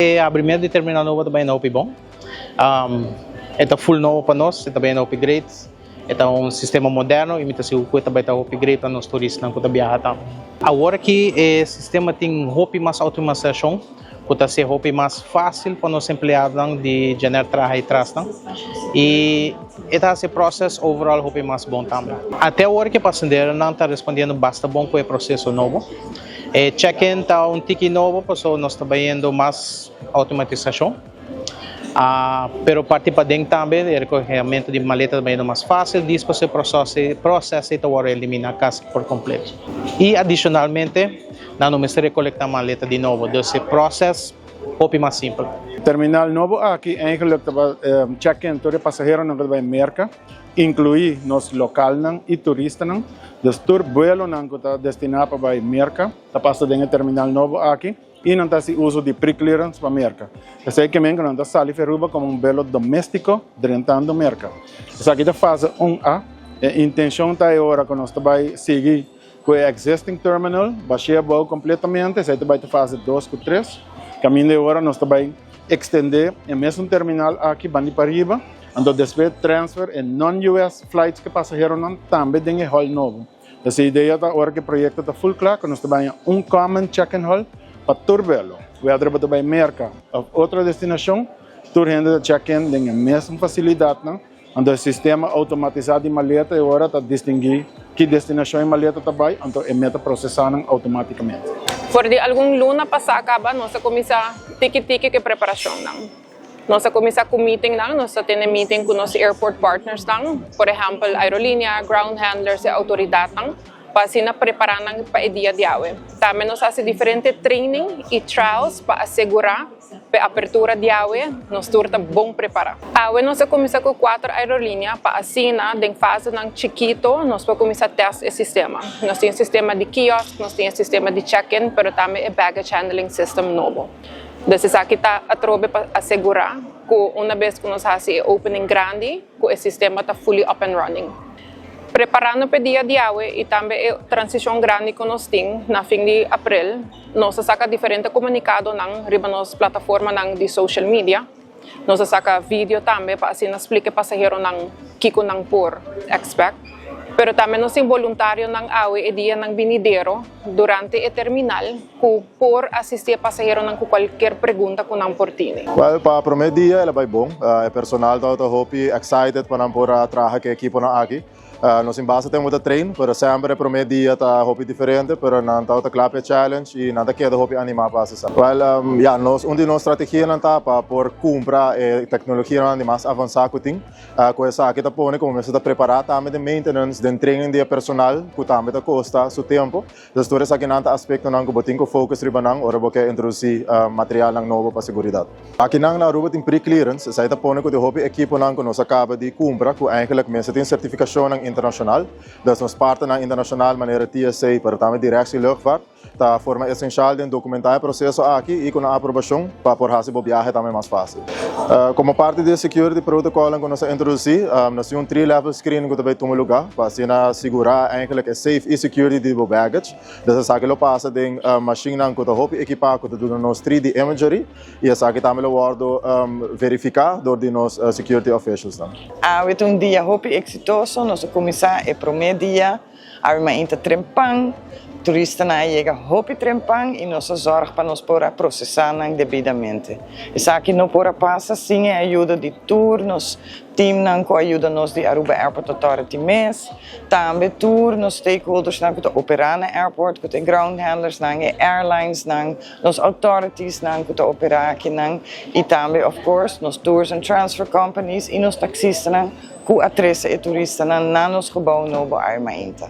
E abrimento di terminal nobo ta bayendo hopi bon. E ta full nobo pa nos, e ta bayendo hopi great. E ta un sistema moderno y mi ta sigur cu e ta bay ta hopi great pa nos turistanan cu ta biaha tambe. Awor aki e sistema tin hopi mas automatisacion cu ta haci hopi mas facil pa nos empleadonan di Janer traha y trasnan y e ta haci e process overall hopi mas bon tambe. Ate awor ki e pasenderonan ta respondiendo basta bon cu e proceso nobo. E check-in ta un tiki nobo pasobra nos ta bayendo mas automatisacion. Pero parti paden tambe e recogemento di maleta ta bayendo mas facil dis pasobra e proceso proces ta wordo elimina casi por completo. Y adicionalmente nan no mester recolecta maleta di nobo, dus e proces hopi mas simpel. Terminal nobo aki eigenlijk ta check-in tur e pasaheronan ku ta bai Merka. Inkluí nos lokalnan i turistanan. Dus tur buelonan ku ta destiná pa bai Merka ta pasa den e terminal nobo aki i nan ta hasi uso di pre-clearance pa Merka. Esei ke men ku nan ta sali for Aruba komo un buelo doméstiko drentando Merka. Esaki ta fase un A. E intenshon ta e ora ku nos ta bai sigui ku e existing terminal bash'é abou kompletamente, esei ta bai ta fase dos ku tres. Kaminda e ora nos ta bai Extende e mesun terminal aki bandi pariba, anto despues transfer e non-US flights ku e pasaheronan tambe den e hall nobo. Pues e idea ta ora ku e proyekto ta full kla ku nos ta baña un common check-in hall pa tur belo. Whether bo ta bai Merka of otro destinashon, tur hende ta check-in den e mesun fasilidatnan. Anto e sistema automatisá di maleta e ora ta distinguí ki destinashon e maleta ta bai, anto e meta prosesá nan automátikamente. For di algun luna pasá kaba nos a kuminsá tiki tiki ku e preparashonnan. Nos a kuminsá ku meetingnan, nos ta tene meeting ku nos airport partnersnan, por ehèmpel aerolínea, ground handlers, e outoridatnan, pa asina prepará nan pa e dia di awe. Tambe nos a hasi diferente training i trials pa asegurá. P'e apertura di awe, nos tur ta bon prepará. Awe nos a kuminsá ku kuater aerolínea pa asina den fasenan chikito nos por kuminsá tèst e sistema. Nos tin e sistema di kiosk, nos tin e sistema di check-in, pero tambe e baggage handling system nobo. Dus esaki ta atrobe pa asegurá ku una bes ku nos hasi e opening grandi ku e sistema ta fully up and running. Preparando p'e dia di awe i tambe e transishon grandi ku nos tin na fin di aprel, Nos a saka diferente komunikadonan riba nos plataformanan di social media. Nos a saka video tambe pa asina splika e pasaheronan kiko nan por expect. Pero tambe nos tin boluntarionan awe e dianan binidero durante e terminal ku por asisti e pasaheronan ku kualkier pregunta ku nan por tini. Well, pa prome dia el a bai bon. E personal tabata hopi excited pa nan por a traha ku e ekiponan aki. Nos tin basta tempu ta train, pero semper e prome dia ta hopi diferente, pero nan tabata kla pa e challenge y nan ta keda hopi anima pa haci esaki. Well, ya, nos, un di nos strategianan ta pa por cumpra e tecnologianan di mas avansa cu tin, cu esaki ta pone como mester ta prepara tambe den maintenance, den training di e personal, cu tambe ta costa su tempo. Dus tur esakinan ta aspektonan ku bo tin ku focus riba nan ora bo ke introdusí materialnan nobo pa seguridat. Akinan na Aruba tin pre-clearance, esei ta pone ku tin hopi ekiponan ku nos a kaba di kumpra ku eigenlijk mester tin sertifikashonnan internashonal. Dus nos partnernan internashonal manera TSA pero tambe Directie Luchtvaart ta forma esenshal den dokumentá e proseso aki i ku nan aprobashon pa por hasi bo biahe tambe mas fásil. Komo parti di e security protocolnan ku nos a introdusí, nos tin un three-level screening ku ta bai tuma lugá pa asina sigurá eigenlijk e safe i security di bo baggage. Dus esaki lo pasa den mashinnan ku ta hopi ekipá ku ta duna nos 3D imagery i esaki tambe lo wòrdu verifiká dor di nos security officialsnan. Awe ta un dia hopi eksitoso, nos a kuminsá e promé dia. Awe mainta trempan, turistanan a yega hopi trempan i nos a zòrg pa nos por a prosesá nan debidamente. Esaki no por a pasa sin e ayuda di tur nos teamnan ku a yuda nos di Aruba Airport Authority mes, tambe tur nos stakeholdersnan ku ta operá na airport, ku ta e ground handlersnan, e airlinesnan, nos authoritiesnan ku ta operá akinan i tambe of course nos tours and transfer companies i nos taksistanan. Ku a trese e turistanan na nos gebou nobo awe mainta.